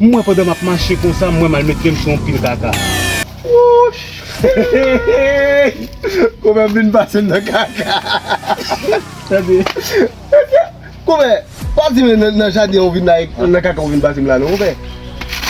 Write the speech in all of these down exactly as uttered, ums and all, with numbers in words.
M wè pandan m ap mache konsa, m wè m al mete m sou yon pil kaka. Wouch! Konpè m vin pase m nan kaka. Tande. Konpè, pa di men nan, nan jaden ou vin la, nan kaka ou vin pase m la non, konpè.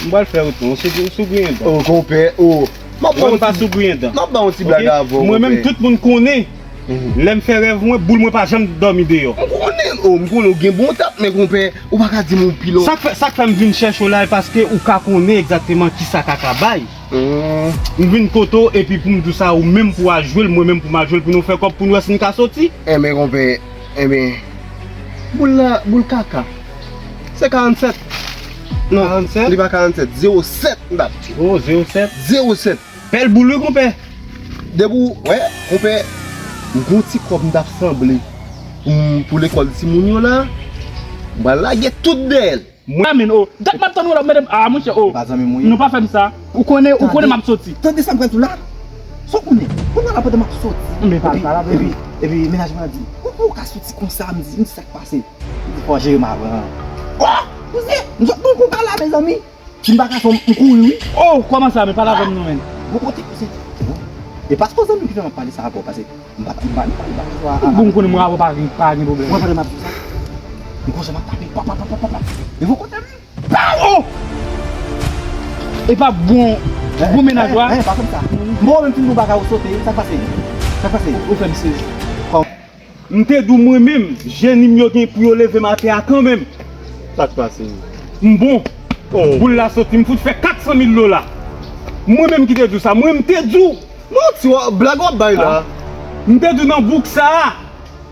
M pral fè wout mwen, ou sou, ou sou griyen dan. Oh, konpè, oh. M ap ba w ti, m ap ba w ti blag avè w, konpè. Mwen menm, tout moun konnen. Lè m fè rèv mwen, boul mwen pa janm dòmi deyò. M konnen, oh, m konnen ou gen bon tèt, men konpè, ou pa ka di m ou pilon. Sa k fè, sa k fè m vin chèche w la, e paske ou ka konnen egzakteman kisa kaka bay. M vin kote w, epi pou m di w sa, ou menm pou w al jwe l, mwen menm pou m al jwe l, pou nou fè kòb, pou nou wè si n ka soti. Enben, konpè, enben, boul la, boul kaka. Se karannsèt. Non, karannsèt? Li pa karannsèt, zewo sèt, m t ap di. Oh, zewo sèt? Zewo sèt. Bèl boul wi, konpè. Depi w, wè, konpè, m gon ti kòb m t ap sanble pou m, pou lekòl timoun yo la, m pral lage tout dèyè l. Mwen, amen, oh. Dat m ap tann ou la, medam. Ah, monchè, oh. Pa zanmi m ou ye? Nou pa fè m sa. Ou konnen, ou konnen m ap soti. Tande sa m pral di w la. Sa w konnen? Ou pral la pandan m ap soti. Men pa, pa la, baby. Epi, epi, mennaj mwen di, ou, ou ka soti konsa, m di, m di sa k pase. M di, fò jere m avan. Oh! Kouzen, m sot bon konba la, mezanmi. M pa ka fè, m kouri wi. Oh, kòman sa, men pale avè m non, men. Bon kote, kouzen. E pa twò zanmi ki fè m ap pale sa ankò, pase m pa, m pa, m pa, m pa, m pa, bon, m konnen mwen avè w pa gen, pa gen pwoblèm. Mwen pandan m ap di sa, m konsa m ap tape, pa, pa, pa. E bon kote m, pa, oh! E pa bon, bon mennaj ou a. Eh, eh, pa fè m sa. Bon, menm si nou bagay ou sote, sa k pase? Sa k pase? Ou fè m sezi. M te di w mwen menm, jeni m yo gen pou yo leve m atè a kanmenm. Sa k pase? M bon. Oh. Boul la soti, m fout fè kat san mil dola. Mwen menm ki te di w sa, mwen m te di w. Non, ti wa, blag w ap bay la. Ah. M te di w nan bouk sa a,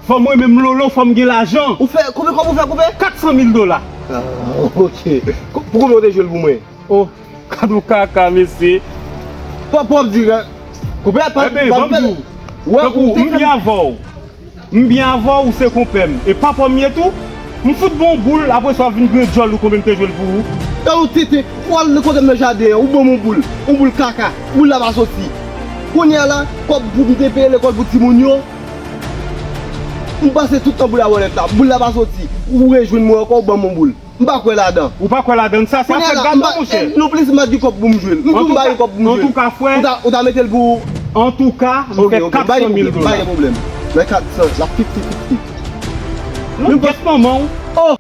fò mwen menm Lolo, fò m gen lajan. Ou fè, konbyen kòb ou fè, konbyen? Kat san mil dola. Ah, ok. Ko-, pou konbyen w te jwe l pou mwen? Oh, gad yon kaka, mesye. Pòp, pòp dirèk. Konbyen pa, enben, pa ban m di w. Wè, tankou, ou te m fè byen avè w. M byen avè w, ou se konpè m. E papa m ye tou. M fout ba w boul, apre sa w ap vin grenn djòl ou konbyen m te jwe l pou ou. E ou tete, ou al kote m nan jaden an, ou ban m yon boul, yon boul kaka, boul la pa soti. Kounye a la, kòb pou m te peye lekòl pou timoun yo, m pase tout tan pou la wòlèt la, boul la pa soti. Ou rejwenn mwen ankò, ou ban m yon boul. M pa kwè ladan. Ou pa kwè ladan sa, sa fè gade monchè. Nonplis m pa di kòb pou m jwe l. M tou m ba yo kòb pou m jwe l. Antouka, frè. Ou ta, ou ta mete l pou ou? Antouka, m fè kat san mil dola. Ok, ok, pa gen pwoblèm. Nan kat san, l ap fifti fifti. Non, gèt manman w. Oh!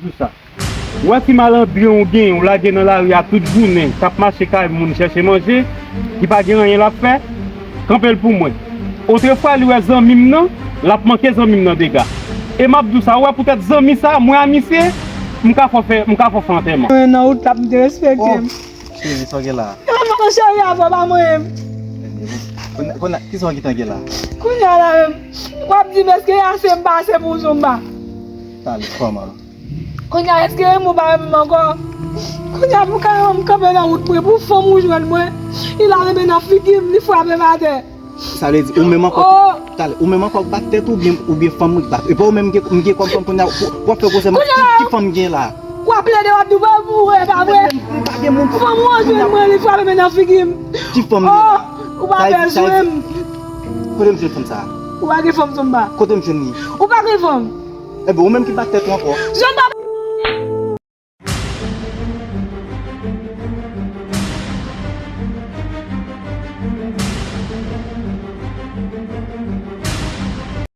Di sa. Ou wè ti malandren ou genyen, ou lage nan lari a tout jounen, k ap mache kay moun chèche manje, ki pa gen anyen l ap fè, kanpe l pou mwen. Otrefwa, li wè zanmi m nan, l ap manke zanmi m nan dega. E m ap di w sa, ou wè poutèt zanmi sa, mwen a misye, m ka fè w fè, m ka fè w fè antèman. Mwen nan wout la, m te respekte m. Oh, cheri, sa w gen la? E pa fè w cheri avè w, pa mwen menm. Kounye a, kounye a, kisa w gentan gen la? Kounye a la menm, w ap di m èske ase m pa ase pou w Zumba? Talè, kòman? Kounye a, èske renmen w pa renmen m ankò? Kounye a, pou ka renmen m kanpe nan wout mwen, pou fanm ou jwenn mwen, li la renmen nan figi m, li frape m atè. Sa vle di, ou menm ankò, talè, ou menm ankò k bat tèt ou, oubyen, oubyen fanm ou k bat? E pa ou menm m gen, m gen kòm fanm kounye a, pou, pou w ap fè gwosè, ki, ki fanm m gen la? W ap plede, w ap di, w pa pou wè, pa vre. M pa gen moun pou. Fanm ou an jwenn mwen, li frape m nan figi m. Ki fanm m gen la? Oh, ou pa bèl jwe m. Kote m jwenn fanm sa a? Ou pa gen fanm, Zumba. Kote m jwenn li? Ou pa gen fanm. Enben, ou menm ki bat tèt ou ankò. Zumba